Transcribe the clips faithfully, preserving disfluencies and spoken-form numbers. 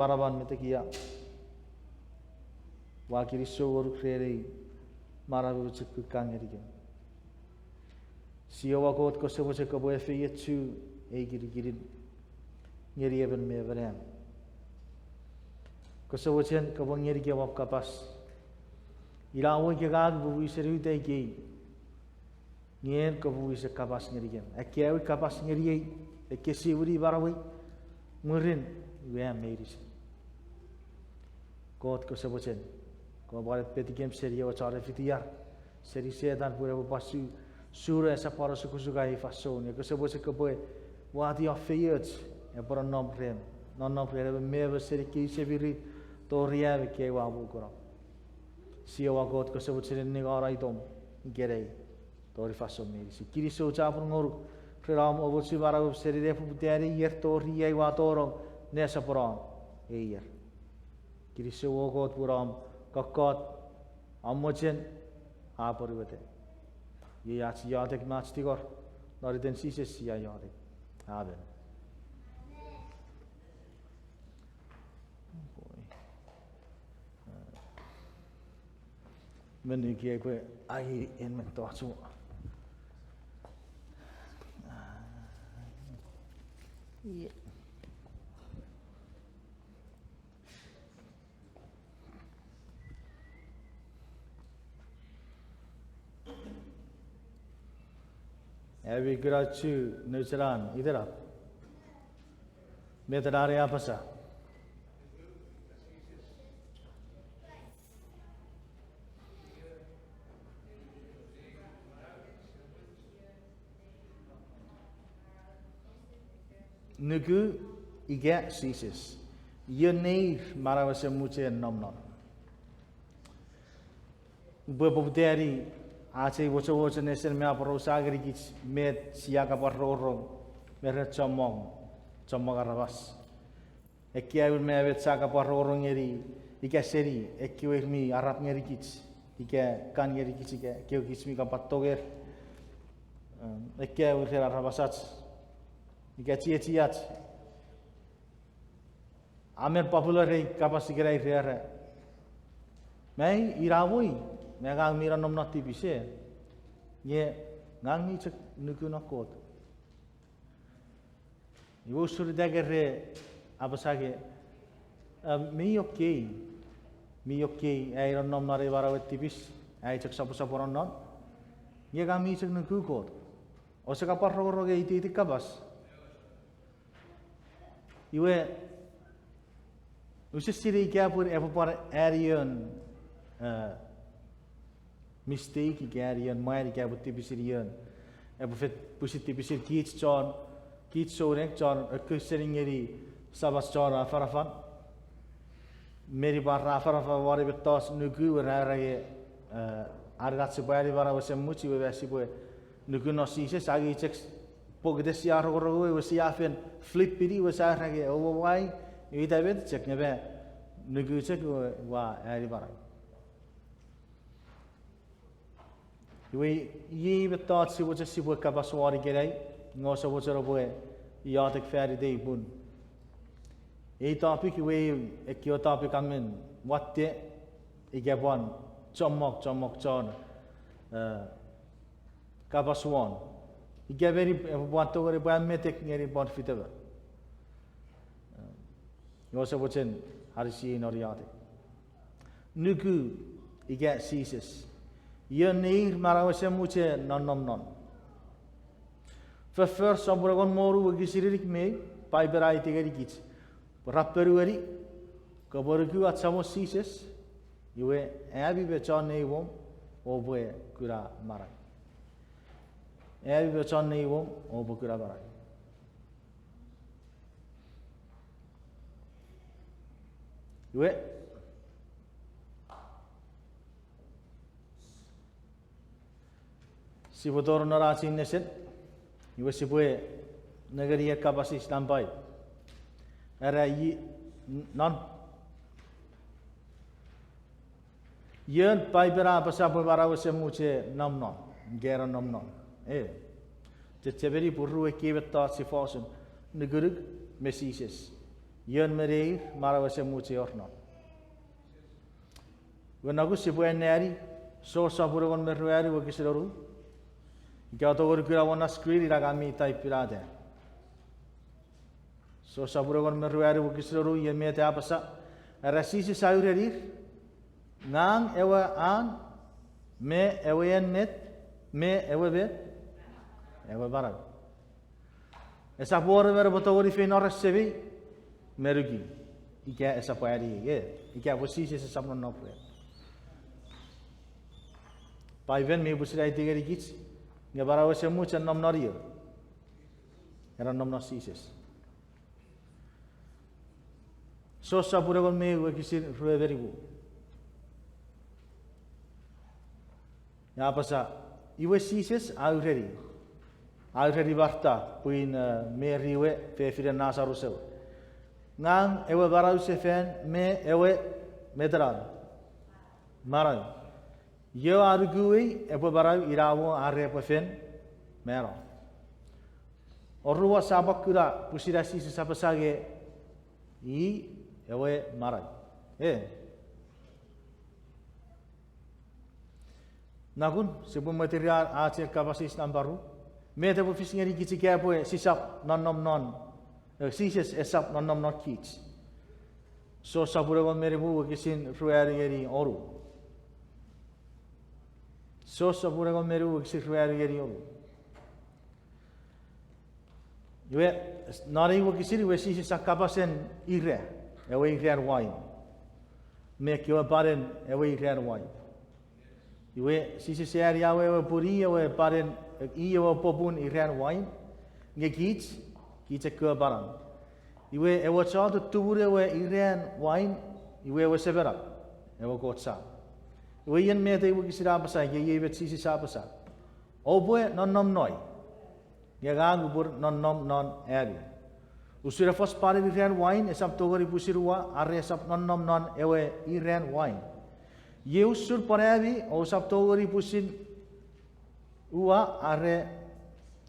Manaman me tekia, ua kinisou ngonuk ren ei manau mi chok kukkun ngenikem. Jiowa Kot, kose mochen kopwe efeiochu ei kinikinin ngeni emon me emon am. Kose mochen kopwe ngenikem om kapas. Ina mwo ika ngang upwe wisen uta ikei, nge en kopwe wisen kapas ngenikem. Akkaewin kapas ngeniei, ekkesiwini manauei, mwirin iwe am meinisin. Kot, kose mochen kopwe pwan epetikem seni ewe chon efitiar, seni Setan, pwe epwe pwan su-, sure esap pwan osukosuka ei fansoun. Nge kose mochen kopwe watiw om feioch epwe nonnom rem, nonnom ren emon me emon seni ekkei semirit tori am ekkei ua mukuno. Jiowa Kot, kose mochen ningeno itom ikenai tori fansoun meinisin. Kinisou chapur ngonuk ren om omochu manauom seni nepoputan ei ier tori ai ua tonong nesoponon ei ier. Kinisou o Kot pun om kokkot, om mochen a pwonueta. Iei ach iotek me ach tingor, non iten Jises sia iotek, amen. Menni kiei pwe ai en mettoch mo. Ami kuna chu nouch ena itenap? Met ena a apasa? Nuku ika Jises? Ion neir manau ese much en nom non? Upwe poputani ach ei wochowoch nesen me aporausa ngenikich met sia kan pwan rongorong me ren chommong, chommong aramas. Ekkewe me met sia kan pwan rongorong ngeni ika seni ekkewe mi arap ngenikich ika kan ngenikich ika ekkewe kich mi kan pwan tonger, ekkewe ren aramasach ika chiechiach. A men popular ei kapas ikenai ren, me ina mwo, me ngang mi nonnom non tipis, nge ngang mi chok nuku non Kot. Iwe usun ita ke re apasa ke, mi okay, mi okay ai nonnom non ei manauen tipis, ai chok soposopono non, nge ngang mi chok nuku Kot. Ouse kan pwan rongorong ei iteiten kapas? Iwe, use sinei ika pwe epwe pwan ani ion mistake ika ani ion mwan ika epwe tipisin ion, epwe fen pwisin tipisin kich chon, kich souneng chon ekkewe seni ngeni Samach chon afanafan. Meni pwan ra afanafan won ei mettoch nuku, ra era nge, anen ach sipwe ani manau ese much iwe ma sipwe nuku non Jises, angei chok pokiten sia rongorong ewe, iwe sia fen flip-ini, iwe sia era nge, oh, why? Iwe ita met chok nge ma nuku chok iwe ua ani manau. Iwe, iei mettoch sipwe chok sipwe kapas won ikenai, nge ouse mochen oupwe iotek fan itei pun ei topic iwe ekkewe topic a men watte ika pwan chommong, chommong chon kapas won. Ika meni epwe pwan tongeni pwe a metek ngeni pwan fitemen. Nge ouse mochen anisi non iotek. Nuku ika Jises? Ion neir manau ese much en nonnom non? Foffor sopun engon me wonu wokisin inik me ew, Paipen a aiti ngenikich pwe ra ponueni, kopwe nuku ach Samon Jises, iwe ami me chon neiwom oupwe kuna manau. Ami me chon neiwom oupwe kuna manau. Iwe, sipwe tonong non ach ei nesen, iwe sipwe nengeni ei kapas eis nampa ew. Era i-, non, ion Paipen a apasa pwe manau ese much en nom non, ika nonnom non? E, chechemeni pwe ru ekkei mettoch sia fos, nukunuk me Jises. Ion me neir manau esemuch e wor non. Iwe nokun sipwe anneani Jon sopun engon me ruanu wokisin onu. Ika oua tongeni kuna won na screen ina ka mi taipinata. Jon sopun engon me ruanu wokisin onu, iei met a apasa: Era Jises a urenir, ngang ewe an, me ewe ennet, me ewe met, ewe manau. Esap wor emon epwe tongeni feino ren Semei me nukui ika esap aniei, e, ika pwe Jises esap nonnom ren. Paipen mi pwisin aiti ngenikich nge manau esemuch a nom non io? A nom non Jises. Jon sopun engon me eu wokisin rue me nimu. A apasa, iwe Jises a ureni, a ureni Marta pwin, e, Meri we fefinen Nasarus ewe, ngang ewe manau sefan me ewe, met ena, manau. Io a nukuei epwe manau inamwo are epwe fen mano. Oruan, sia pwan kuna pwisin an Jises apasa nge i ewe manau, e. Nokun sipwe mwitir ren ach ei kapas eis nampa ru: Met epwe fis ngenikich ika pwe sisap nonnom non, e, Jises esap nonnom non kich? Jon sopun engon me nimu wokisin ruanu ngeni onu. Jon sopun engon me nimu wokisin ruanu ngeni onu. Iwe, non ei wokisin iwe Jises a kapasen ira ewe iran wain me ekkewe panen ewe iran wain. Iwe Jises a aneani awewe pun i ewe panen, i ewe popun iran wain, nge kich, kich ekkewe panan. Iwe ewe chon tutumunu ewe iran wain, iwe ewe semenap, ewe Kot Sam. Iwe ien met ei wokisin a apasa, ika iei met Jises a apasa: Oupwe nonnom noi, nge ngang upwe nonnom non ami. Usun efoch panen iran wain esap tongeni pwisin uwa are esap nonnom non ewe iran wain, iei usun pwan ami ousap tongeni pwisin uwa are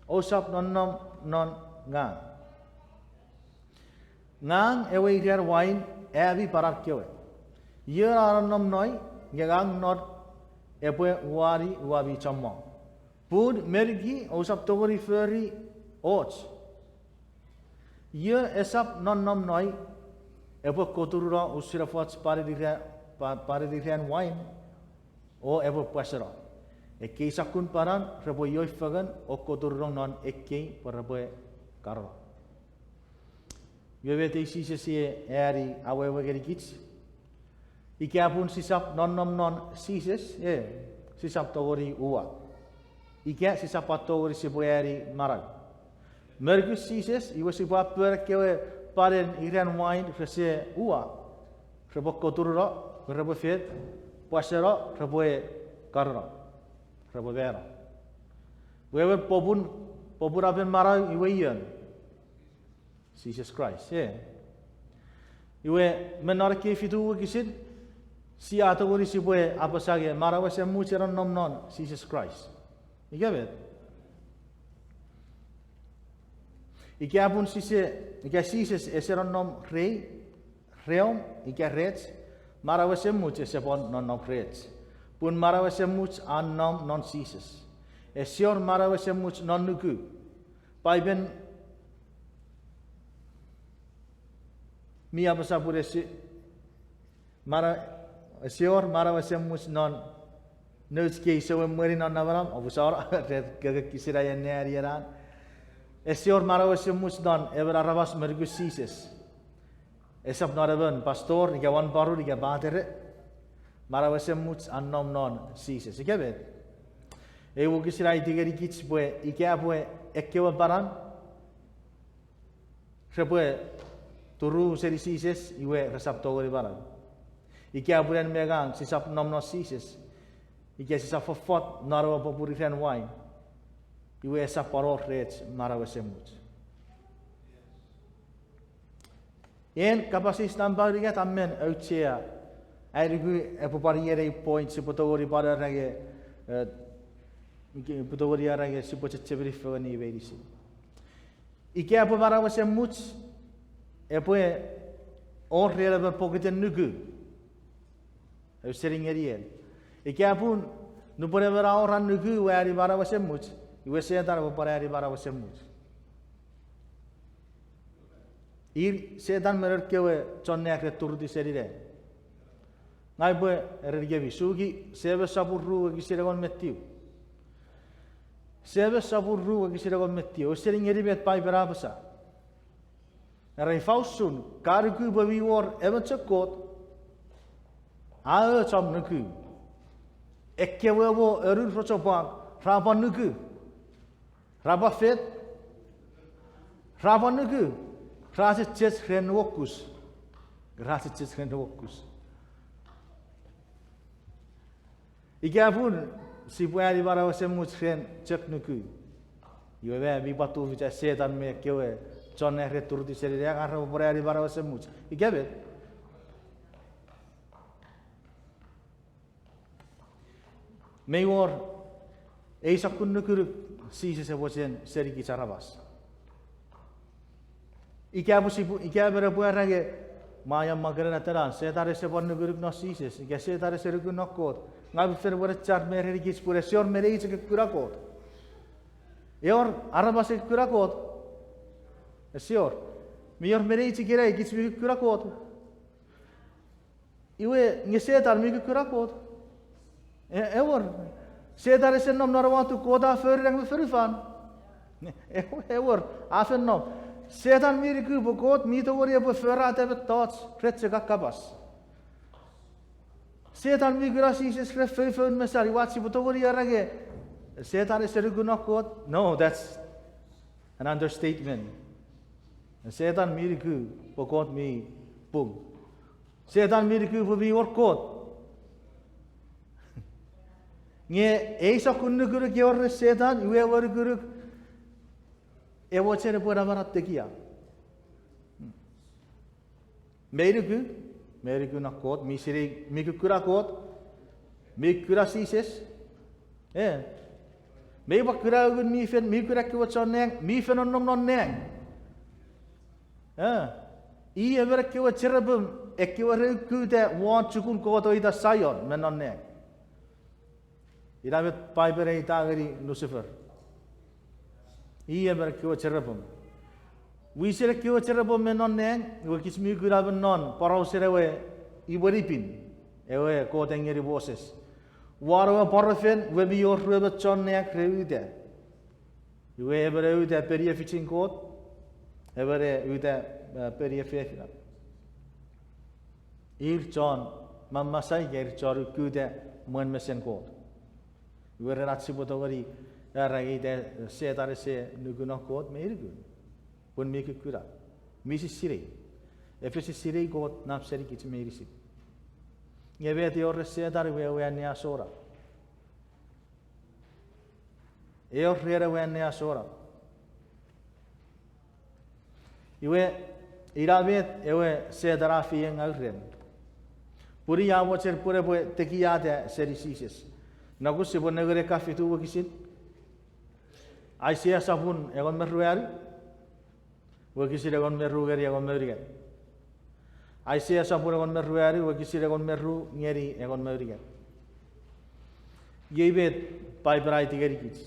ousap nonnom non ngang. Ngang ewe iran wain, ami panan kewe. Io a nonnom noi, nge ngang non, epwe uwani uwa mi chommong. Pun me nukui ousap tongeni fori och. Io esap nonnom noi, epwe koturuno usun efoch panen ira-, pa-, panen iran wain, o epwe pwaseno. Ekkei sokkun panan repwe ioi fengen o koturunong non ekkei pwe repwe karono. Iwe met ei Jises e ani awewe ngenikich? Ika pun sisap nonnom non Jises, e, sisap tongeni uwa. Ika sisap pwan tongeni sipwe ani manau. Me nukun Jises, iwe sipwe apon ekkewe panen iran wain rese uwa, repwe koturuno, repwe fet, pwaseno, repwe karono, repwe mano. Wewen popun, popunapen manau iwe ion? Jises Kraist, e. Iwe, me non ekkei fitu wokisin, sia tongeni sipwe apasa nge manau esemuch a nonnom non Jises Kraist. Ika met? Ika pun sise, ika Jises ese nonnom rei, reom, ika rech, manau esemuch ese pwan nonnom rech. Pun manau esemuch a nom non Jises. Ese wor manau esemuch non nuku. Paipen mi apasa pun ese, mana-, ese wor manau esemuch non nouch kei souemwen non namanam, oupwe sor, ren kekkisin ai anneani ena. Ese wor manau esemuch non emon aramas me nukun Jises. Esap non emon pastor, ika wanporon, ika patere. Manau esemuch a nom non Jises. Ika met? Ei wokisin a aiti ngenikich pwe ika pwe ekkewe panan repwe turu seni Jises, iwe resap tongeni manau. Ika pun en me ngang sisap nom non Jises, ika sisap fofot non ewe popun iran wain, iwe esap pwan wor rech manau esemuch. En kapas eis nampa unungat a men auchea, ai nuku epwe pwan iei point sipwe tongeni pwan era nge, e, ike, epwe tongeni era nge sipwe chechemeni fengeni meinisin. Ika pwe manau esemuch epwe wor ren emon pokiten nuku. Ausening ngeni en. Ika pun, nupwen emon a wor an nuku we ani manau esemuch, iwe Setan epwe pwan ani manau esemuch. Ir Setan me noun kewe chon nang re turutiw seni nang. Ngang upwe erenikemi, suki Semes sopun ru wokisin engon me tiu. Semes sopun ru wokisin engon me tiu. Ausening ngeni met Paipen a apasa. Era ifa usun, ka nuku pwe mi wor emon chok Kot, a och om nuku. Ekkewe mo anun rochopwak, ra pwan nuku. Ra pwan fet. Ra pwan nuku. Ra chechech ren nuokus. Ra chechech ren nuokus. Ika pun, sipwe ani manau esemuch ren chok nuku. Iwe me mi pwan tufich an Setan me kewe chon nang re turutiw seni nang ar repwe pwan ani manau esemuch. Ika met? Mei wor ei sokkun nukunuk Jises e mochen senikich aramas. Ika pwe sipwe, ika pwe epwe era nge, ma ian ma kenen atenan, Setan ese pwan nukunuk non Jises, ika Setan ese nuku non Kot, ngang upwe fen wenechar me erenikich pun ese wor me neich eke kuna Kot. Ese wor aramas eke kuna Kot. Ese wor. Mi wor me neich ikenai kich mi kuna Kot. Iwe nge Setan mi kuna Kot. E, ewor. Setan ese nom non ewe atun Kot a fori nang me fonufan. E, ewor, a fen nom. Setan mi nuku pwe Kot mi tongeni epwe forata mettoch ren chok an kapas. Setan mi kuna Jises ren foufoun mesan, iwe ach sipwe tongeni era nge Setan ese nuku non Kot? No, that's an understatement. Setan mi nuku pwe Kot mi pung. Setan mi nuku pwe mi wor Kot. Nge ei sokkun nukunuk e wor ren Setan, iwe ewe nukunuk e mochen epwe namanam tekia. Mei nuku, mei nuku non Kot, mi sinei, mi kukkuna Kot, mi kukkuna Jises. E, mei pwan kuna Ngun mi Fel, mi kuna ekkewe chon nang mi fen nonnom non nang. E, i emon ekkewe cherubim, ekkewe re ukkuta won chukun Kot o ita Saion me non nang. Ina met Paipen e ita ngeni Lucifer. I emon ekkewe cherubim. Wisen ekkewe cherubim me non nang, iwe kich mi kuna me non porausen ewe imwenipin, ewe Kot a ngeni Moses. Won ewe pworofen, iwe mi wor ruemon chon nang re uta. Iwe emon e uta peni efichin Kot, emon e uta, e, peni efefin. Ir chon mammasa ika ir chon ukkuta mwen mesen Kot. Iwe ren ach sipwe tongeni era ita Setan ese nuku non Kot, mei nuku. Pun mi kukkuna. Mi sisinei. Ese sisinei Kot nap senikich meinisin. Nge met e wor ren Setan, iwe ewe anneasonap. E wor ren ewe anneasonap. Iwe, ina met ewe Setan a feiengau ren. Pun i a mochen pun epwe tekiata seni Jises. Nokun sipwe nengeni ekkana fitu wokisin. Aisea sopun engon me ruanu, wokisin engon me ru ngeni engon me unungat. Aisea sopun engon me ruanu, wokisin engon me ru ngeni engon me unungat. Iei met Paipen a aiti ngenikich.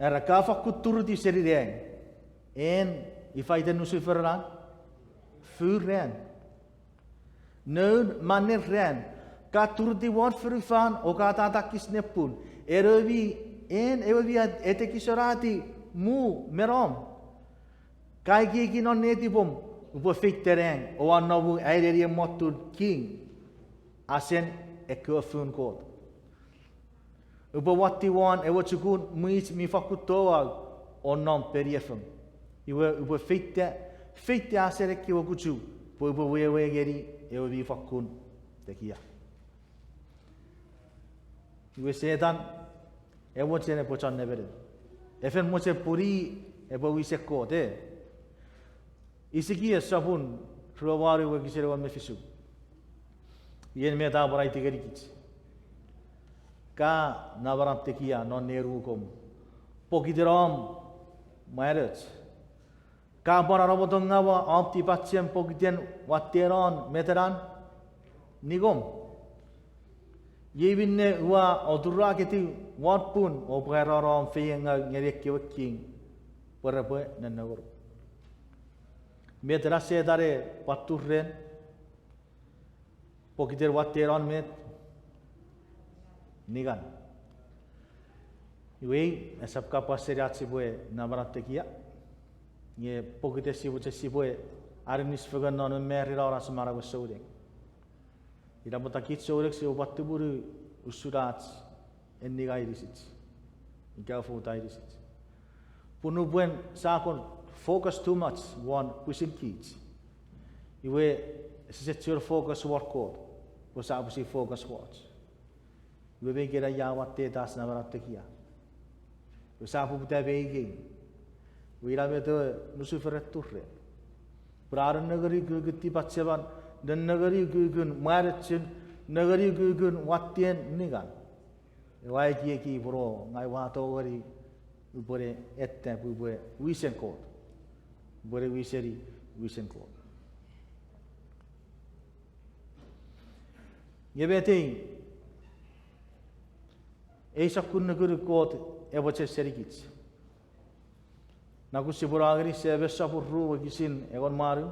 Era ka fakkun turutiw seni nang. En, ifa iten Lucifer ena? Fun ran. Noun mannen ran. Ka turutiw won fonufan o ka tatakis nepun. En ewe mi, en ewe mi at-, atekisonati mu me nom. Ka ekieki non netipom, upwe feita nang o a nomu ai nenien mottun king, asen ekkewe fun Kot. Upwe watti won ewe chukun mwich mi fakkun touau o nom peniefeng. Iwe upwe feita, feita asen ekkewe kuchu, pwe upwe wewe ngeni ewe mi fakkun tekia. Iwe Setan, e mochen epwe chon nemenem. E fen mochen pun i epwe wisen Kot, e. Isikias sopun rue me wanu wokisin engon me fisu. Ien met a pwan aiti ngenikich. Ka namanam tekia non nenukom, pokiten om mwanoch. Ka pwan arapoto ngaua om tipachem pokiten wattenon metenan nikom. Iei minne ua oturaketiw won pun oupwe pwarano om feiengau ngeni ekkewe king pwe repwe nennengonuk. Met ena Setan e pwan tu ren pokiten wattenon met? Ningan. Iwe, esap kapas seni ach sipwe namanam tekia. Nge pokiten sipwe chok sipwe aninis fengen non me mari non ach manau souneng. Ina pwata kich souneng sipwe pwan tumunu usun ach enninga inisich ika fouta inisich. Pun nupwen sa kon focus too much won pwisin kich, iwe sise chuen focus won Kot, pwe sa pwisin focus woch. Iwe mei kena ia watteta ach namanam tekia. Iwe sa poputa mei ikei. Iwe ina met ewe Nusifer e tu ren. Pwe a nennengeni ukukun tipacheman, nennengeni ukukun mwanechun, nengeni ukukun watten ningan. Ewe a ekieki pwe ngang ua tongeni upwene ettap upwe wisen Kot. Upwene wiseni wisen Kot. Nge met ei, ei sokkun nukunuk Kot epwe chok senikich. Nge kose sipwe no ngeni Semes sopun ru wokisin engon me wanu.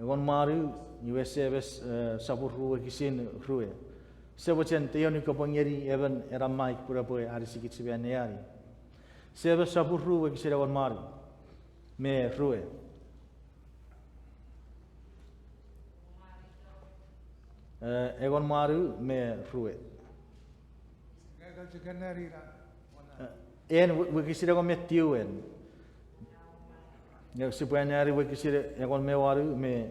Engon me wanu, iwe Semes, eh, sopun ru wokisin rue. Semochen teioni kopwe ngeni emon ena mic pwe epwe anisikich me anneani. Semes sopun ru wokisin engon me wanu me rue. Eh, engon me wanu me rue. Eh, en wi-, wokisin engon me tiwen. Nge sipwe anneani wokisin engon me wanu me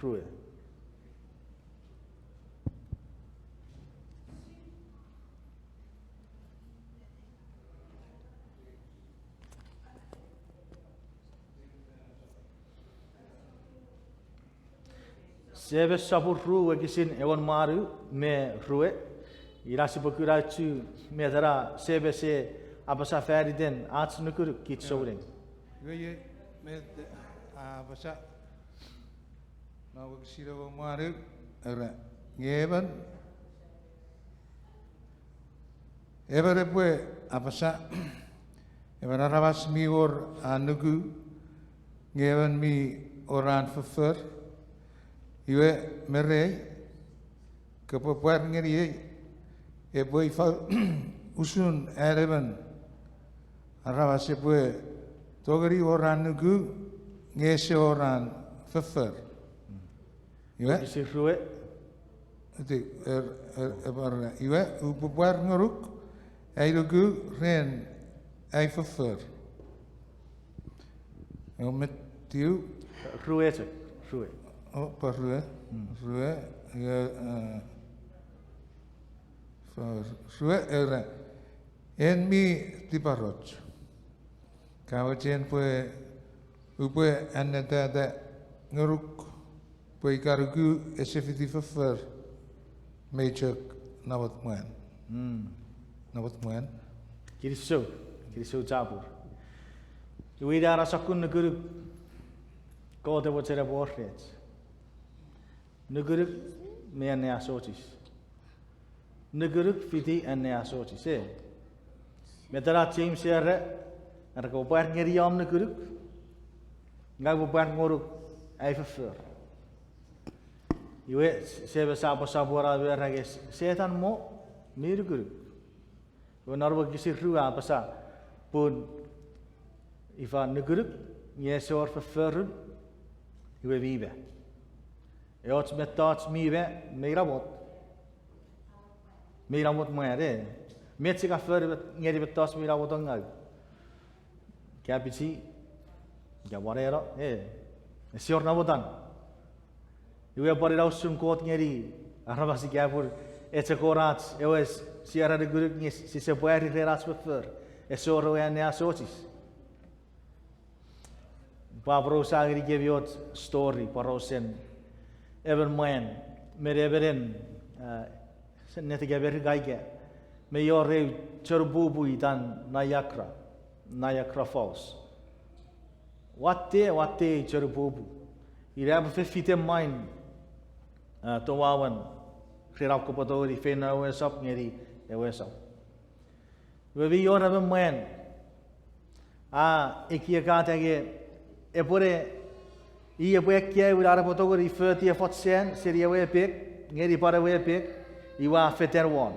rue. Semes sopun ru wokisin engon me wanu me rue. Ina sipwe kuna uchu met ena Semes e apasa faniten ach nukunuk kich souneng. Iwe iei met a apasa. Non wokisin engon me wanu, era, nge emon, emon epwe apasa, emon aramas mi wor an nuku, nge emon mi wor an foffor, iwe me rei, kopwe pwar ngeniei, epwe ifa usun an emon aramas epwe tongeni wor an nuku, nge ese wor an foffor. Iwe? Wokisin rue. Eti, er, er, epwe era, iwe, upwe pwar ngonuk ai nuku ren ai foffor. Engon me tiu? Rue chok, rue. O, pwe rue. Rue, iwe, eh, rue, era, en mi tiparoch. Ka mochen pwe upwe annetata ngonuk pwe ika nuku ese fiti foffor, mei chok namot mwan. Namot mwan. Kinisou, kinisou chapur. Iwe ina ena sokkun nukunuk Kot epwe mochen epwe wor rech. Nukunuk me anneasochis. Nukunuk fiti anneasochis, e. Met ena James era, era kopwe pwar ngeni om nukunuk, ngang upwe pwar ngonuk ai foffor. Iwe, Semes a apasa pwe ena me era nge Setan mo mi nukunuk. Iwe non wokisin rue a apasa pun ifa nukunuk nge ese wor fofforun, iwe mi ma. E och mettoch mi ma, mei namot. Mei namot mwan, e. Met sia kan fori ngeni mettoch mi namot ngau. Kapichi, ika mwaneno, e. Ese wor namotan. Iwe pwan ina usun Kot ngeni aramas ika pun echok wor ach ewe s-, sia era nukunuk nge sise pwari ren ach foffor. Ese wor ewe anneasochis. Pwe aporausa ngenikemi och story, porausen emon mwan, me emon en, eh, netika Merika ika, me wor eu chon pupunu itan Niagara, Niagara Falls. Watte, watte ei chonupupu. Ina epwe fefita mwain, a, towawan ren om kopwe tongeni feino ewe esop ngeni ewe esop. Iwe mi wor emon mwan a ekiekata nge epwene, i epwe ekieki ina epwe tongeni foti efoch sen seni ewe epek, ngeni pwan ewe epek, iwe a fetan won.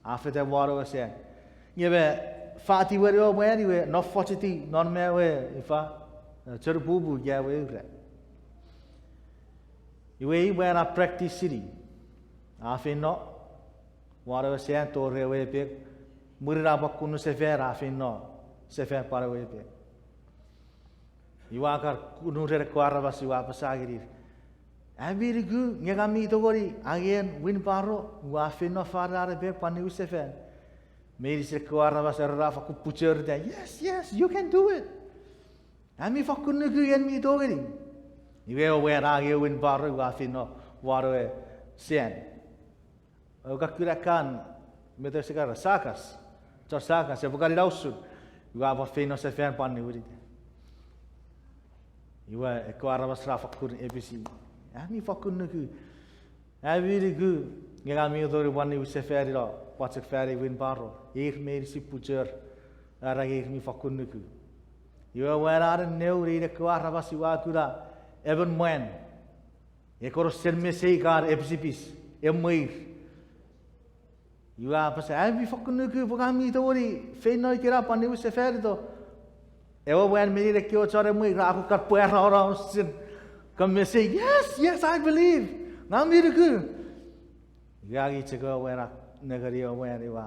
A fetan won ewe sen. Nge me fatiwen ewe mwan iwe noffochiti non me ewe, ifa, e, chonupupu ika ewe ura. Iwe i mwan a practice-ini. A feino won ewe sen tori ewe epek, mwirin a pwan kunu sefan, a feino sefan pwan ewe epek. Iwe a kan kunu ren ekkewe aramas iwe a apasa ngenir, ami nuku nge ngang mi tongeni angei wheelbarrow, iwe a feino fan epek pwan niwin sefan. Meinisin ekkewe aramas ra fakkun puchorita, yes, yes, you can do it. Ami fakkun nuku en mi tongeni. Iwe ewe mwan a angei wheelbarrow iwe a feino won ewe sen. Ewe ka kuna kan, met ese kara, circus. Chon circus, epwe kan ina usun. Iwe a pwan feino sefan pwan niwinita. Iwe ekkewe aramas ra fakkun episi, ami fakkun nuku. Ami nuku nge ngang mi tongeni pwan niwin sefan ina pwan chok fan ei wheelbarrow. Ir meinisin puchor, are ir mi fakkun nuku. Iwe ewe mwan a nenneu nein ekkewe aramas iwe a kuna emon mwan e kono sen mesei kan episipis, emweir. Iwe a apasa, ami fakkun nuku pwe ngang mi tongeni feino ikena pwan niwin sefanito. Ewe mwan me nein ekkewe chon emweir ra kan pwarano usun, kan mesei, yes, yes, I believe. Ngang mi nuku. Iwe a ngi chok ewe mwan a nengeni ewe mwan iwe,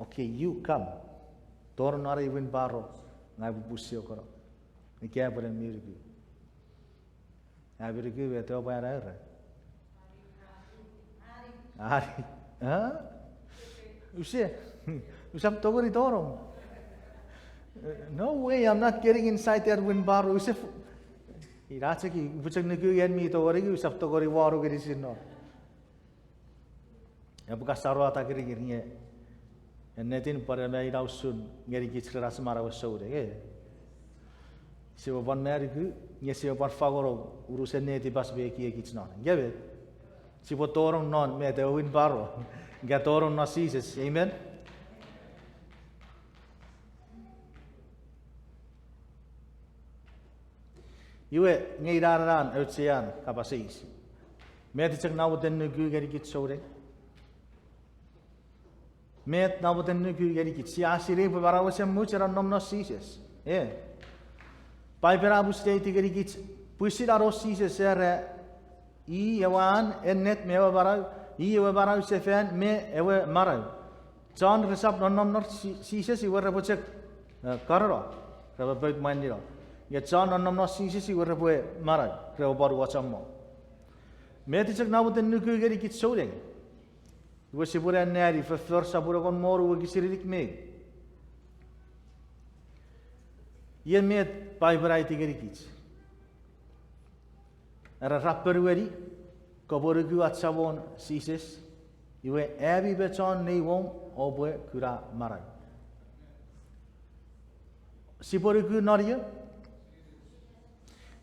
okay, you come. Tonong non ei wheelbarrow, ngang upwe pusin okkono. Ika epwene mi nuku. Ami nuku met ewe mwan a era? Ani, a? Use, usap tongeni tonong. No way, I'm not getting inside that wheelbarrow. Use, ina chok, upwe chok nuku en mi tongeni, usap tongeni wano ngeni sinno. Epwe kasarota kirikin nge ennetin pwan ina usun ngenikich ren ach manauen souneng, e. Sipwe pwan ma nuku, nge sipwe pwan fangeno unusen netipan me ekiekich non. Nge met, sipwe tonong non met ewe wheelbarrow. Nge tonong non Jises, amen? Iwe, nge ina ena auchean kapas eis. Met chok namoten nuku ngenikich souneng? Met namoten nuku ngenikich? Sia sinei pwe manau esemuch a nonnom non Jises, e. Paipen a pwisin aiti ngenikich pwisin an Jises, era, i ewe an, ennet me ewe manau, i ewe manau sefan me ewe manau. Chon resap nonnom non Ji-, Jises iwe repwe chok, e, karono, repwe pout mwanino. Nge chon nonnom non Jises iwe repwe manau, repwe pwan ua chommong. Met chok namoten nuku ngenikich souneng? Iwe sipwe ne anneani Foffor sopun engon me wonu wokisin inik me ew. Iei met Paipen a aiti ngenikich. Era, ra ponueni, kopwe nuku ach Samon Jises, iwe ami me chon neiwom oupwe kuna manau. Sipwe nuku non io?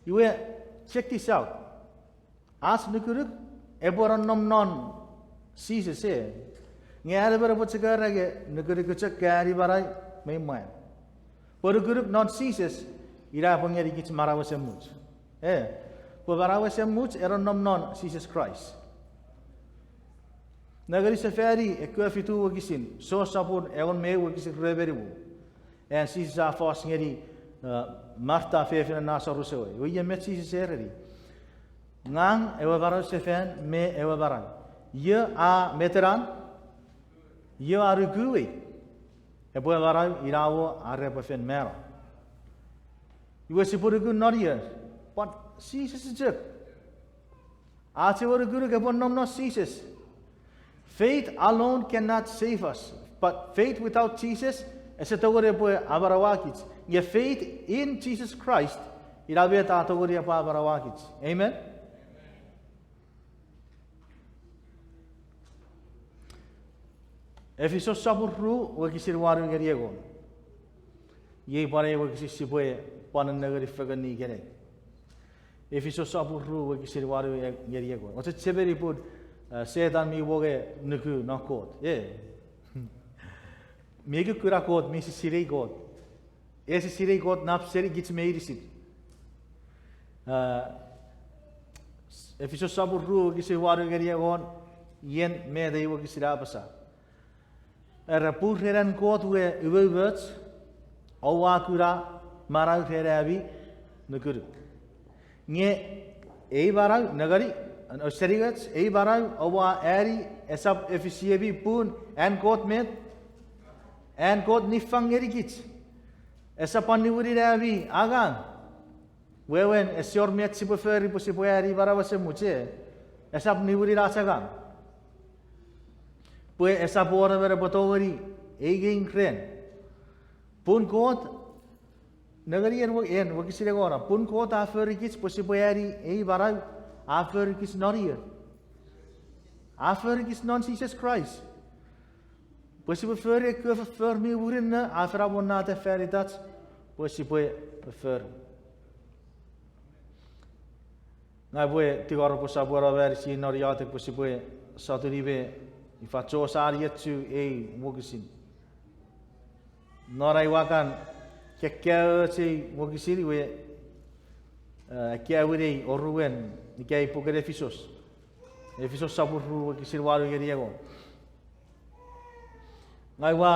Iwe, check this out. Ach nukunuk epwe nonnom non Jises, e. Nge an emon epwe chok era nge nukunuk chok, ani manau me mwan. Pwe nukunuk non Jises, ina epwe ngenikich manau esemuch, e. Pwe manau esemuch a nonnom non Jises Kraist. Nengeni sefani ekkewe fitu wokisin, Jon sopun engon me ew wokisin rue me nimu. An Jises a fos ngeni, e, Marta fefinen Nasarus ewe. Iwe iei met Jises a ereni: Ngang ewe manau sefan me ewe manau. Io a metenan, io a nukuei, epwe manau inamo are epwe fen mano. Iwe sipwe nuku non io? Pwan Jises chok. Ach ewe nukunuk epwe nom non Jises. Faith alone cannot save us, but faith without Jesus ese tongeni epwe amanauakich. Nge faith in Jesus Christ, ina met a tongeni epwe amanauakich. Amen? Efisos sopun ru wokisin wanu ngeni engon. Iei pwan ei wokisin sipwe pwan nengeni fengen ikenai. Efisos sopun ru wokisin wanu ngeni engon. Ouse chechemeni pun, eh, Setan mi mongo nuku non Kot. E. Mi kukkuna Kot, mi sisinei Kot. Ese sinei Kot nap seni kich meinisin. Eh, Efisos sopun ru wokisin wanu ngeni engon, ien met ei wokisin a apasa. Era pun ren an Kot we umoumoch, oua kuna manau ren ami nukunuk. Nge ei manau, nengeni, ausening och, ei manau oua ani esap efisiemi pun an Kot met, an Kot niffang ngenikich. Esap pwan niwinin ami angang. Wewen, ese wor met sipwe fori pwe sipwe ani manau esemuch, e. Esap niwinin ach angang. Pwe esap wor emon epwe tongeni eingeing ren. Pun Kot, nengeni en wo-, en wokisin engon, pun Kot a forikich pwe sipwe ani ei manau, a forikich non ie. A forikich non Jises Kraist. Pwe sipwe fori ekkewe foffor mi murinno a fen amonnata fan itach pwe sipwe fori. Ngang upwe tingor pwe sopweno me anisi non iotek pwe sipwe sotuni me ifa chosani echu ei wokisin. Non ai ua kan kekkaeoch ei wokisin iwe, eh, akkaewin ei oruen ika ei puken Efisos. Efisos sopun ru wokisin wanu ngeni engon. Ngang ua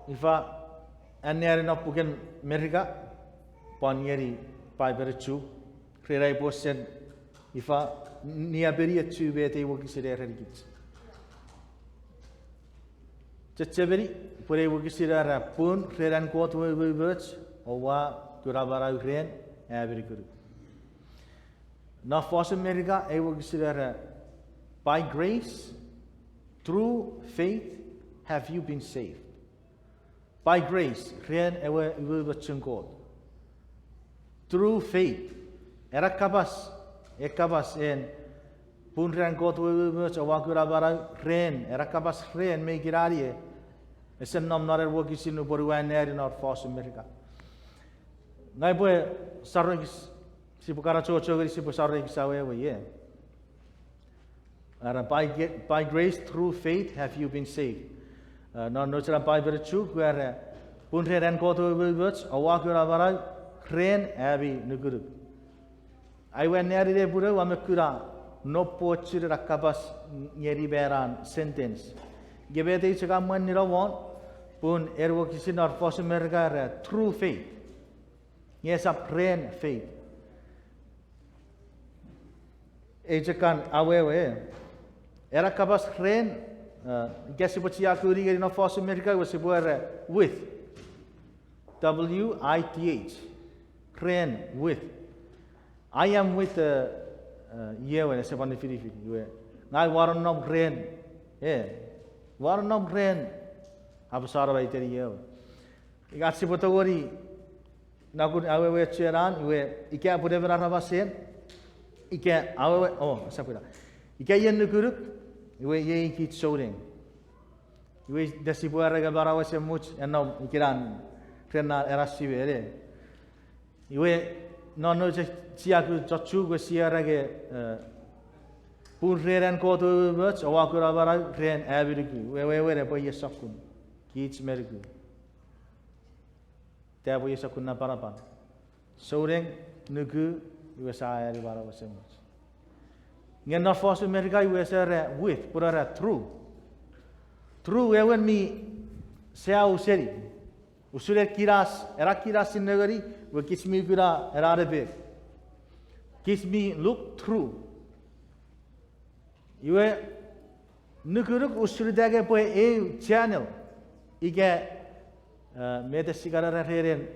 ifa anneani non puken Merika, pwan ngeni Paipen Chuuk, ren ai upwe sen ifa niapeni echu met ei wokisin a erenikich. Chechemeni pwe ei wokisin a era pun ren an Kot we umoumoch, oua kuna manau ren ami nukunuk. Non fosun Merika ei wokisin a era, by grace, through faith, have you been saved. By grace, ren ewe umoumochun Kot. Through faith, ena kapas, e kapas en, pun ren Kot we umoumoch oua kuna manau ren, ena kapas ren me ikenai e, ese nom non ei wokisin nupwen ua anneani non fosun Merika. Ngang upwe sarekis, sipwe kan achocho ngeni sipwe sarekis awewe, e. Era, by, by grace through faith have you been saved. Eh, non nouch ena Paipen Chuuk, era, pun ren an Kot we umoumoch oua kuna manau ren ami nukunuk. Ai ua anneani nepwinei ua mo kuna nopochun ena kapas ngeni me ena sentence. Nge met ei chok a mwanino won, pun ei wokisin non fosun Merika era through faith. Nge esap ren faith. Ei chok kan awewe, e. Ena kapas ren, eh, ika sipwe chiaku ngeni non fosun Merika iwe sipwe era with. W I T H. Ren, with. I am with, eh, eh, iewe, ese pwan nifinifin, iwe. Ngang ua nonnom ren, e. Ua nonnom ren, apasano iteni iewe. Ika sipwe tongeni nakun awewe chuen an, iwe ika pun emon aramas en, ika awewe, o, esap ina. Ika ien nukunuk, iwe iei kich souneng. Iwe ita sipwe era nge manau esemuch, e nom ikenai ren ena siwene. Iwe non nouch chiaku chon Chuuk iwe sia era nge, eh, pun ren an Kot we umoumoch oua kuna manau ren ami nuku. Iwe wewen epwe iei sokkun kich me nuku. Ita epwe iei sokkun napanapan. Souneng, nuku, iwe sia ani manau esemuch. Nge non fosun Merika iwe ese era with, pun era through. Through wewen mi sau seni. Usun ena kinas, ena kinas sia nengeni, iwe kich mi kuna ena nepek. Kich mi look through. Iwe, nukunuk usun ita nge pwe eu channel. Ika, eh, met sia kan era ren,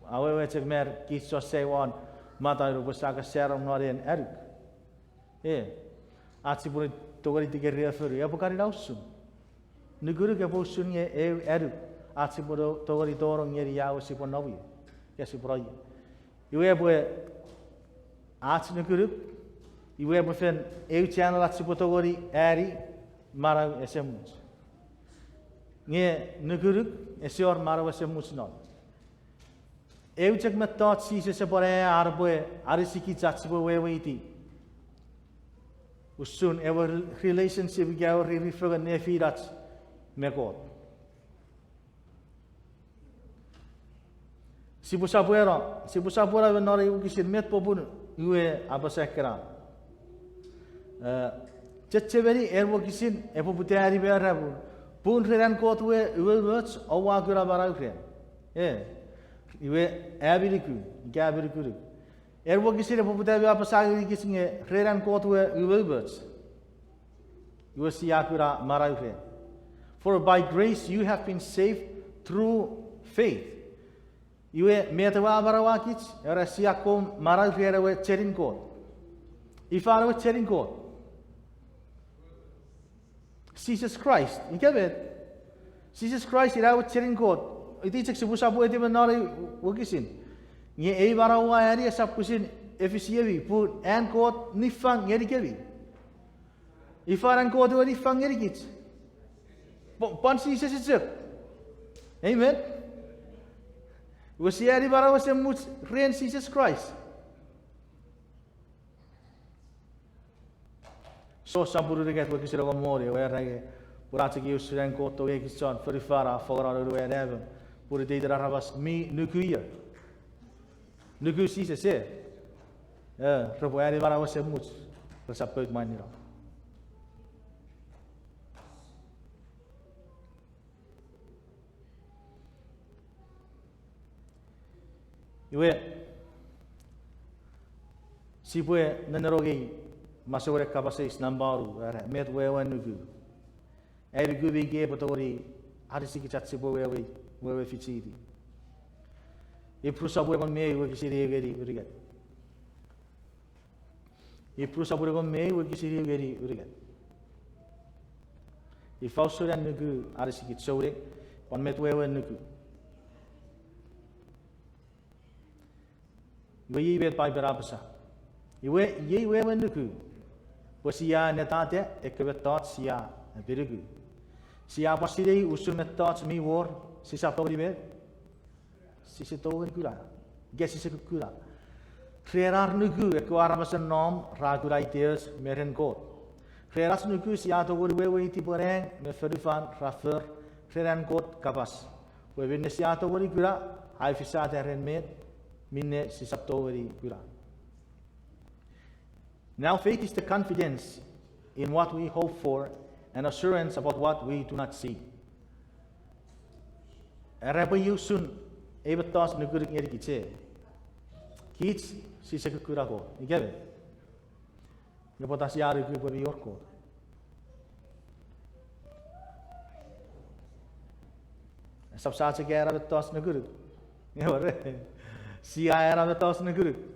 awewe chok me kich chon sai won matau pwe sia kan saram non ei annuk. E, ach sipwe tongeni tikeri fonu, epwe kan ina usun. Nukunuk epwe usun nge eu annuk, ach sipwe to-, tongeni tonong ngeni ia we sipwe nom ie, ika sipwe no ie. Iwe epwe ach nukunuk, iwe epwe fen eu channel ach sipwe tongeni ani manau esemuch. Nge nukunuk ese wor manau esemuch non. Eu chok mettoch Jises epwe ne an epwe anisikich ach sipwe weweiti usun ewe relationship ika ewe riri fengen nefinach me Kot. Sipwe sopweno, sipwe sopweno me non ei wokisin met popun iwe apasa ekkena. Chechemeni en wokisin epwe poputa ni me era pun, pun ren an Kot we umoumoch oua kuna manau ren. E, iwe, ami nuku, ika ami nukunuk. En wokisin epwe poputa me apasa ngenikich nge ren an Kot we umoumoch, iwe sia kuna manau ren. For by grace you have been saved through faith. Iwe met ewe a manauakich, era sia kon manau ren ewe chenin Kot. Ifa ewe chenin Kot? Jises Kraist, ika met? Jises Kraist ina ewe chenin Kot. Iti chok sipwe sopweno me non ei wokisin. Nge ei manau ua ani esap pwisin efisiemi pun an Kot niffang ngenikemi. Ifa an Kot ewe niffang ngenikich? Pwan Jises chok. Amen. Iwe sia ani manau esemuch ren Jises Kraist. So sopun unungat wokisin engon me wonu, ewe era nge, pun a chok usun an Kot tongei kich chon fonufan a fangeno noun we anamon, pun iteiten aramas mi nuku io, nuku Jises e, repwe ani manau esemuch, resap pout mwanino. Iwe, sipwe nennengei masouen kapas eis nampa wonu, era met wewen nuku. Ai nuku mi ikei epwe tongeni anisikich ach sipwe wewe, wewe fichiti. Ipru sopun engon me ew wokisin ew ngeni unungat. Ipru sopun engon me ew wokisin ew ngeni unungat. Ifa usun an nuku anisikich souneng, pwan met wewen nuku. Iwe iei met Paipen a apasa. Iwe iei wewen nuku, pwe sia netata ekkewe mettoch sia apinukunuk. Sia pwan sinei usun mettoch mi wor, sisap tongeni met? Sise tongeni kuna. Ika sise kukkuna. Ren ar nuku ekkewe aramasen nom ra kuna iteoch me ren Kot. Ren ach nuku sia tongeni weweiti pwe nang me fonufan ra for ren an Kot kapas, pwe minne sia tongeni kuna a efisata ren met minne sisap tongeni kuna. Now faith is the confidence in what we hope for and assurance about what we do not see. Era pwe iei usun ei mettoch nukunuk ngenikich e. Kich sise kukkuna Kot, ika met? Nge pwata sia nuku pwe mi wor Kot? Esap sa chok ena mettoch nukunuk. Ewer, sia ena mettoch nukunuk.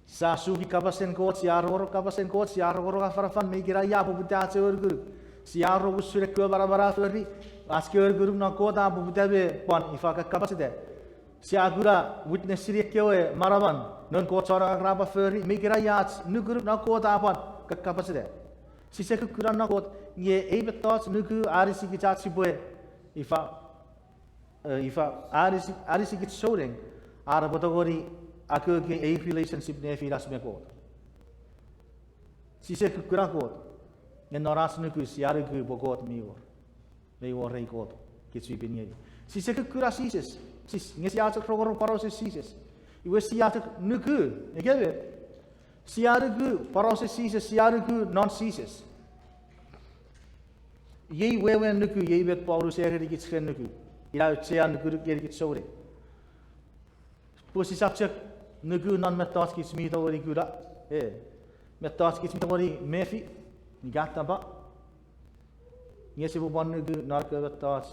Sia suki kapasen Kot, sia rongorong kapasen Kot, sia rongorong afanafan me ikena ia a poputa ach ewe nukunuk. Sia rong usun ekkewe manaman a fori, ach kewe nukunuk non Kot a poputa me pwan ifa kakkapacheta. Sia kuna witness seni ekkewe manaman noun Kot chon angang ra pwan fori, me ikena ia ach nukunuk non Kot a pwan kakkapacheta. Sise kukkuna non Kot, nge ei mettoch nuku anisikich ach sipwe, ifa, ifa, anisi-, anisikich souneng, ar epwe tongeni akoki ei relationship nefinach me Kot. Sise kukkuna Kot, nge non ach nuku sia nuku pwe Kot mi wor. Mei wor ei Kot kich mi pin ngeni. Sise kukkuna Jises, sis, nge sia chok rongorong porausen Jises. Iwe sia chok nuku, ika met? Sia nuku porausen Jises, sia nuku non Jises. Iei wewen nuku, iei met Paulus a erenikich ren nuku. Ina auchean nukunuk ngenikich souneng. Pwe sisap chok nuku non mettoch kich mi tongeni kuna, e, mettoch kich mi tongeni mefi, ika attapa. Nge sipwe pwan nuku non ekkewe mettoch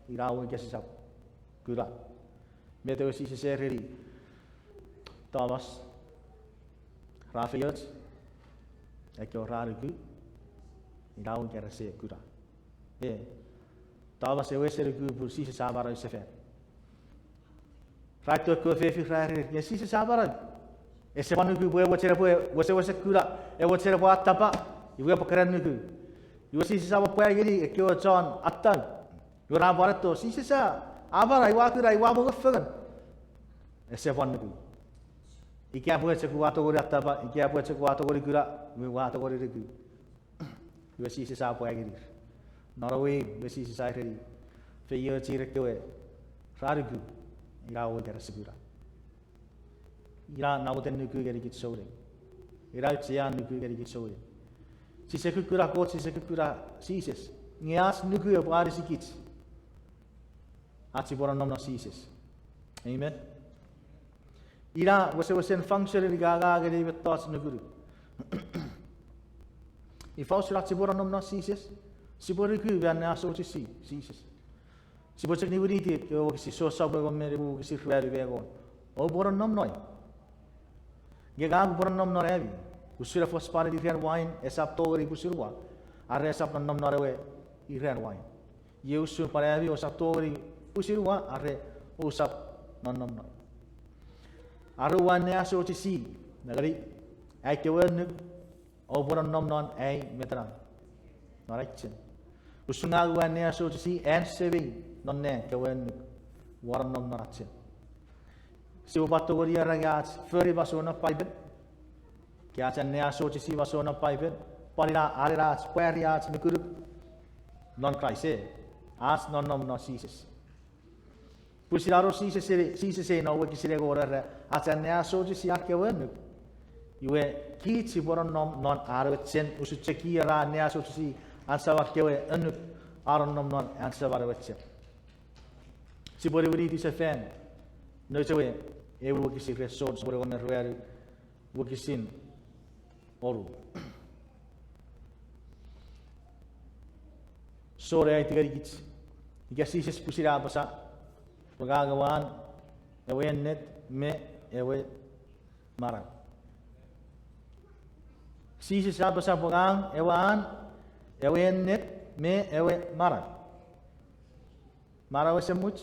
ina we ika sisap kuna. Met ewe Jises a ereni Thomas, ra feioch ekkewe ra nuku, ina we ika rese kuna. E, Thomas ewe ese nuku pun Jises a manau sefan. Ra eto ekkewe fefin ra ereni, nge Jises a manau. Ese pwan nuku pwe ewe mochen epwe wesewesen kuna, ewe mochen epwe attapa, iwe epwe keran nuku. Iwe Jises a pwan pwa ngeni ekkewe chon attau. Iwe ra pwan eto, Jises a, a manau, iwe a kuna, iwe a mongo fengen. Ese pwan nuku. Ika pwe chok ua tongeni atapa, ika pwe chok ua tongeni kuna, iwe ua tongeni nuku. Iwe Jises a pwa ngenir. Non ewe, iwe Jises a ereni, feiochir ekkewe ra nuku, ina ewe ika rese kuna. Ina namoten nuku ngenikich souneng. Ina auchean nuku ngenikich souneng. Sise kukkuna Kot, sise kukkuna Jises. Nge ach nuku epwe anisikich ach sipwe nonnom non Jises. Amen. Ina wesewesen function ika angangen ei mettoch nukunuk. Ifa usun ach sipwe nonnom non Jises? Sipwe nuku me anneasochisi Jises. Sipwe chok niwiniti ewe wokisin John sopun engon me nimu wokisin ruanu me engon. Oupwe nonnom non. Nge ngang upwe nonnom non ami. Usun efos pwan iran wain esap tongeni pusin ua, are esap nonnom non ewe iran wain. Iei usun pwan ami ousap tongeni pusin ua, are ousap nonnom non. Are ua anneasochisi, nengeni, ai kewe annuk, oupwe nonnom non ai metenan. Non ai chen. Usun ngang ua anneasochisi an Semei non nang kewe annuk, ua nonnom non ach chen. Sipwe pwan tongeni era nge ach fori masouen Paipen. Ke ach anneasochisi masouen Paipen, pwan ina anen ach pwari ach nukunuk non Kraist, e, ach nonnom non Jises. Pwisin a no Jises, Jises ei non wokisin engon era, ach anneasochisi ar kewe annuk, iwe kich sipwe nonnom non an ewe chen usun chok i ra anneasochisi an Saman kewe annuk, a nonnom non an Saman ewe chen. Sipwe niwiniti sefan nouch ewe, ewe wokisin ren John sopun engon me ruanu, wokisin onu. John a aiti ngenikich, ika Jises pwisin a apasa pwe ngang ewe an, ewe ennet me ewe manau. Jises a apasa pwe ngang ewe an, ewe ennet me ewe manau. Manau esemuch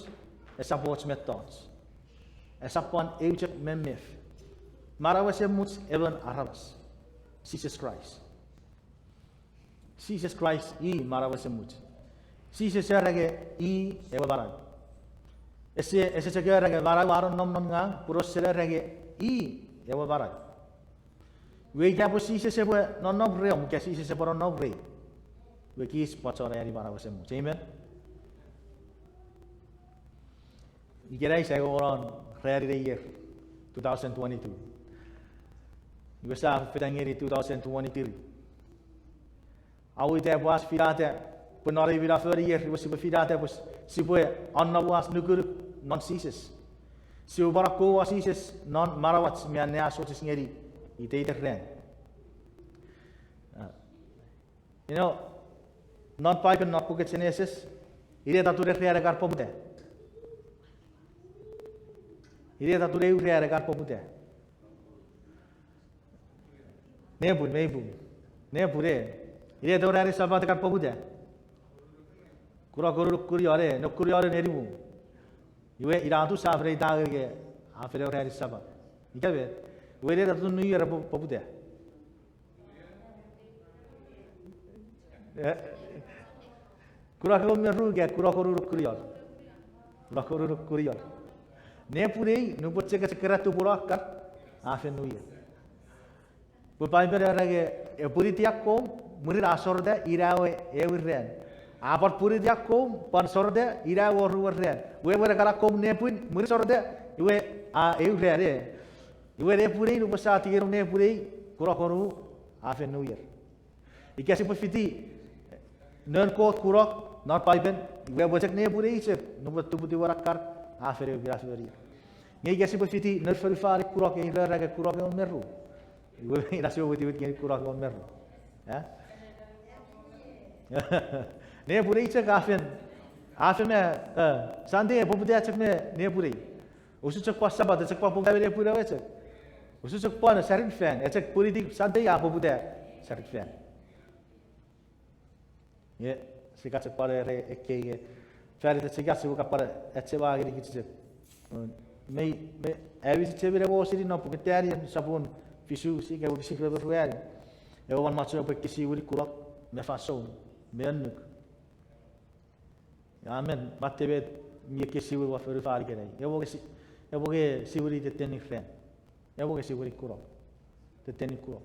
esap och mettoch. Esap pwan eu chok memef. Manau esemuch emon aramas, Jises Kraist. Jises Kraist i manau esemuch. Jises era nge i ewe manau. Ese, ese chok era nge manau a nonnom non ngang, pun ese era nge i ewe manau. Iwe ika pwe Jises epwe nonnom reom, ika Jises epwe nonnom rei, iwe kich pwan chon eani manau esemuch. Amen. Ikenai sia engonon ranin ei ier, two thousand twenty-two. Iwe sia fetan ngeni two thousand twenty-three. Aueta pwe ach finata pwe non ei minafon ier iwe sipwe finata pwe sipwe annomu ach nukunuk non Jises. Sipwe pwan akkomwa Jises non manauach me anneasochis ngeni iteiten ran. You know, non Paipen non puken Genesis, inet atun ei ran e kan poputa? Inet atun ei ran e kan poputa? Nepwin, mei pung. Nepwin, e. Inet ewe ranin Sapat e kan poputa? Kunok ngonuk kunion, e, ngonuk kunion nenimu. Iwe ina atun sia fen eita ngeni ke a fen ewe ranin Sapat. Ika met, iwe inet atun New Year e po-, poputa? E, kunok engon me ru ika kunok ngonuk kunion? Kunok ngonuk kunion. Nepwin ei, nupwen chok echikara tupuno akkar, a fen New Year. Pwe Paipen era nge, e pwiniti akkom, mwirin a soreta ina ewe ewin ran. A pwan pwiniti akkom, pwan soreta ina ewe oruwen ran. Wewen e kan akkom nepwin, mwirin soreta, iwe a eu ran, e. Iwe nepwin ei, nupwen sia tingeno nepwin ei, kunok ngonuk, a fen New Year. Ika sipwe fiti noun Kot kunok non Paipen, iwe epwe chok nepwin ei chok, nupwen tuputiwen akkar, a fen ewe minafon ier. Nge ika sipwe fiti noun fonufan kunok, e, ira nge kunok engon me ru, iwe ina sipwe witiwit ngeni kunok engon me ru. E? Nepwin ei chok a fen, a fen me, e, Sunday e poputa chok me nepwin ei. Usun chok pwan Sapat e chok pwan poputa me nepwin ewe chok. Usun chok pwan sarin fan, e chok pwiniti Sunday a poputa sarin fan. Nge sia kan chok pwan era ekkei nge fan ita sia kan chok pwan achema ngenikich chok. Mei, mei, ami chechemeni ewe osini non puken Taniel sopun fisu ika wokisin rue me ruanu. Ewe wan macho epwe ekkesiwini kunok me fansoun me annuk. Amen. Mate met mi ekkesiwin won fonufan ikenai. Ewe wokisin, Epwe nge siwini tettenin ran. Epwe nge siwini kunok. Tettenin kunok.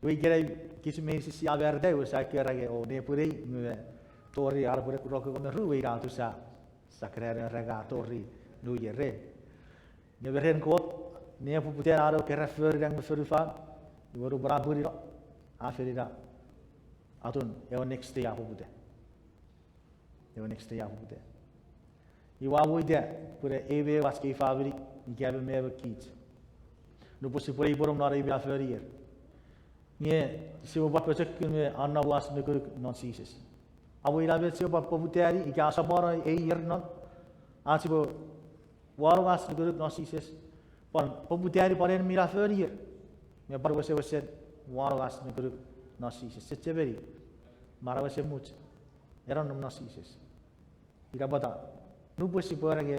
Iwe ikenai kich meinisin sia marita, iwe sia keran nge o nepwinei, nge tori an epwe ne kunok engon me ru, iwe ina atun sa, sa keran era nge a tori New Year. Nge me ren Kot, nepoputan an ewe keran fori nang me fonufan, iwe nupwen a pwinino, a fen ina, atun ewe next day a poputa. Ewe next day a poputa. Iwe ua uta pwe ei me ew ach kei famini, ika emon me emon kich, nupwen sipwe ipwenom non ei minafon ier, nge sipwe pwan pochokun me anongonong ach nukunuk non Jises. Iwe ina met sipwe pwan poputani ika asopwano ei ier non, ach sipwe wanong ach nukunuk non Jises, pwan poputani pwan en minafon ier, nge pwan wesewesen wanong ach nukunuk non Jises. Chechemeni, manau esemuch, ena nom non Jises. Ina pwata, nupwen sipwe era nge,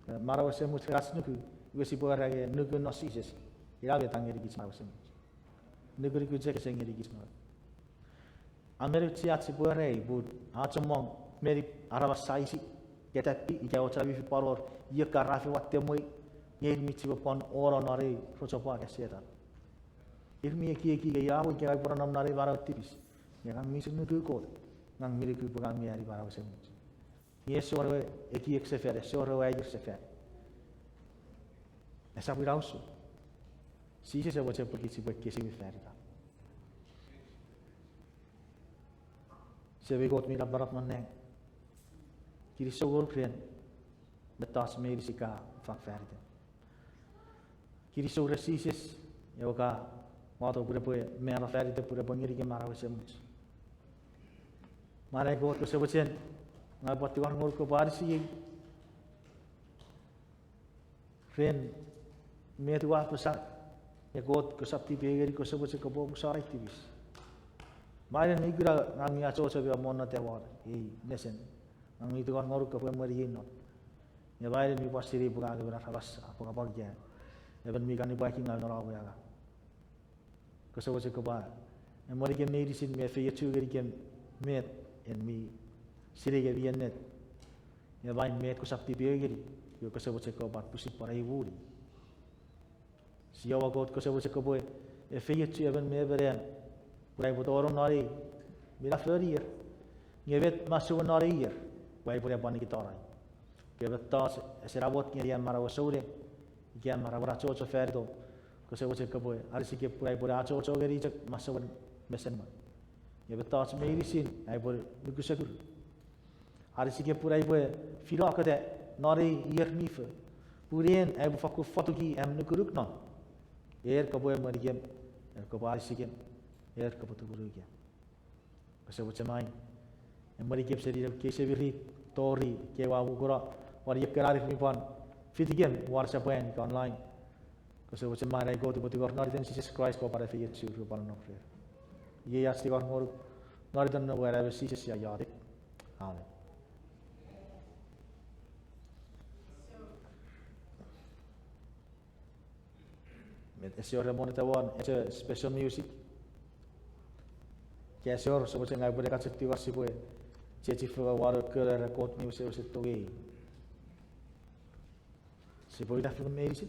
eh, manau esemuch ren ach nuku, iwe sipwe era nge nuku non Jises, ina met a ngenikich manau esemuch. Nukunuk chok ese ngenikich manau. A men auchea ach sipwe era ei, pun a chommong meni aramas saisi, ketapi, ika och ami fi pwan wor, ieka ra fen watte mwei, nge ir mi chipwe pwan ono non ei rochopwak an Setan. Ir mi ekieki nge ina mwo ika ngang upwe nonnom non ei manau tipis, nge ngang mi chok nuku Kot, ngang mi nuku pwe ngang mi ani manau esemuch. Nge ese wor ewe ekiek sefan, ese wor ewe aier sefan. Esap ina usun. Jises a mochen pwe kich sipwe ekkesiwin fan itan. Semei Kot mi napanap non nang, kinisou ngonuk ren mettoch meinisin ka fang fan item. Kinisou ren Jises, ewe ka wato pwe epwe mano fan item pwe epwe ngenikem manau esemuch. Mwan ai Kot, kose mochen, ngang upwe tingor ngonuk kopwe anisiei ren met ua apasa, nge Kot kosap tipeeu ngeni, kose mochen kopwe omusano ai tipis. Mairen mi kuna ngang mi achocho me amonnota won ei nesen, ngang mi tingor ngonuk kopwe emweniei non. Nge mairen mi pwan sinei pwe ngang emon aramas apwangapwang ika emon mi kan nipwakingaw non om we angang. Kose mochen kopwe emwenikem meinisin me efeiochu ngenikem met en mi sinei nge mi ennet. Nge mairen met kosap tipeeu ngeni, iwe kose mochen kopwe pwan pwisin pwan emweni. Jiowa Kot, kose mochen kopwe efeiochu emon me emon, pun ai upwe tonong non ei minafon ier, nge met masouen non ei ier, pwe ai upwe ne pwan nikitano. Ika mettoch ese namot ngeni am manau souneng, ika am manau achocho fan itom, kose mochen kopwe anisikem pun ai upwe ne achocho ngeni chok masouen mesen mwan. Nge mettoch meinisin ai upwe nukusekur. Anisikem pun ai upwe finoketa non ei ier mi fo, pun en ai upwe fakkun fotuki am nukunuk non. En kopwe emwenikem, en kopwe anisikem, en kopwe turunukem. Kose mochen mairen emwenikem seni nekkei semirit tori kewe ua mukuno, won ekkena ir mi pwan fitikem won sopwun ika online. Kose mochen mairen ai Kot, upwe tingor non iten Jises Kraist, kopwe pwan efeiochu, pwan nonnom rer. Iei ach tingor ngonuk non iten Noum we Anaemon Jises sia iotek. Amen. Met ese wor emon ita won echo special music? Ika ese wor, use mochen ngang upwe ne kachok tingor sipwe chiechi fengen won ewe kora Kot mi wesewesen tongei. Sipwe uta fengen meinisin.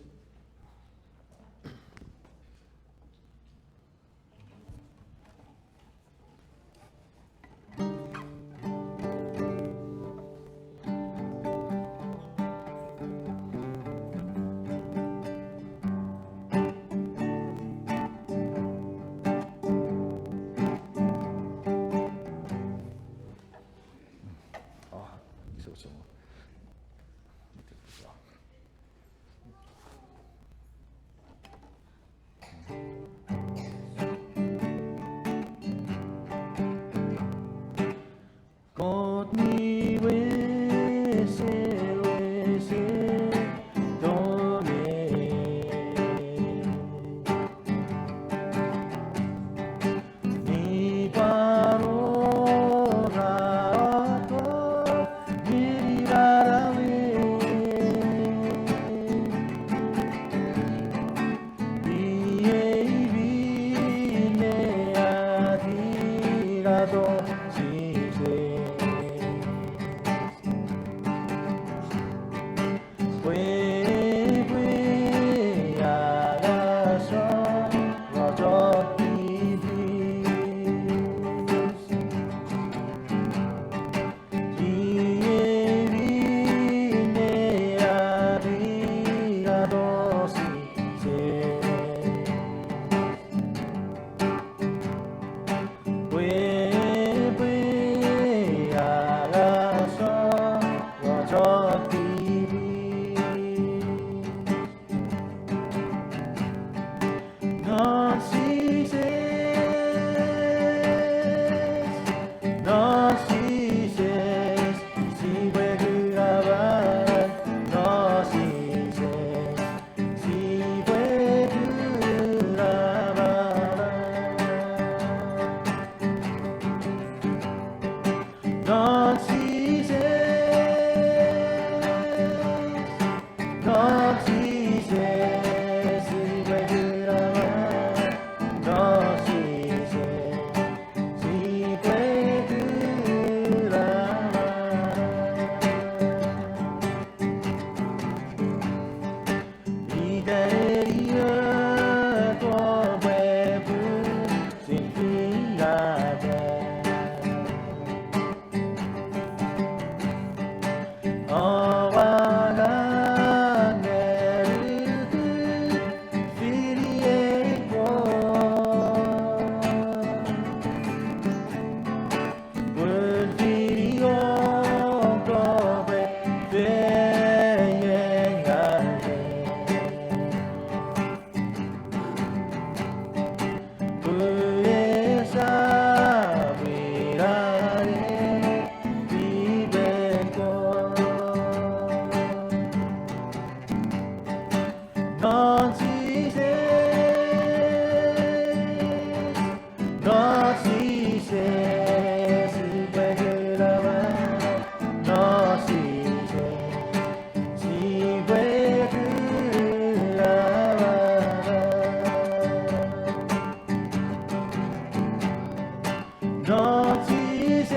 Non Jises,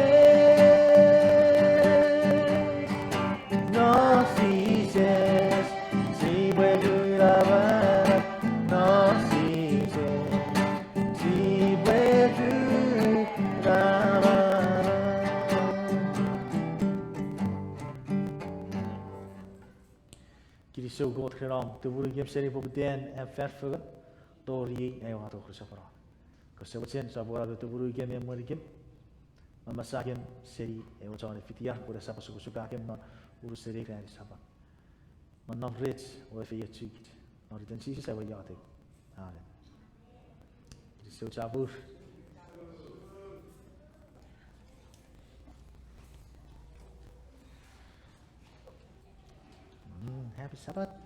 non Jises, sipwe kuna manau, non Jises, sipwe kuna manau. Kinisou Kot ren om tumunukem seni poputan am fan fengen, tori ei aua tok resapano. Kose mochen sopweno ne tumunukem me emwenikem, me masakem seni ewe chon fitiar pwe esap osukosukakem non unusen ei ranin Sapat. Me nom rech o efeiochukich. Non iten Jises aua iotek. Amen. Kinisou chapur. Mm, happy Sabbath.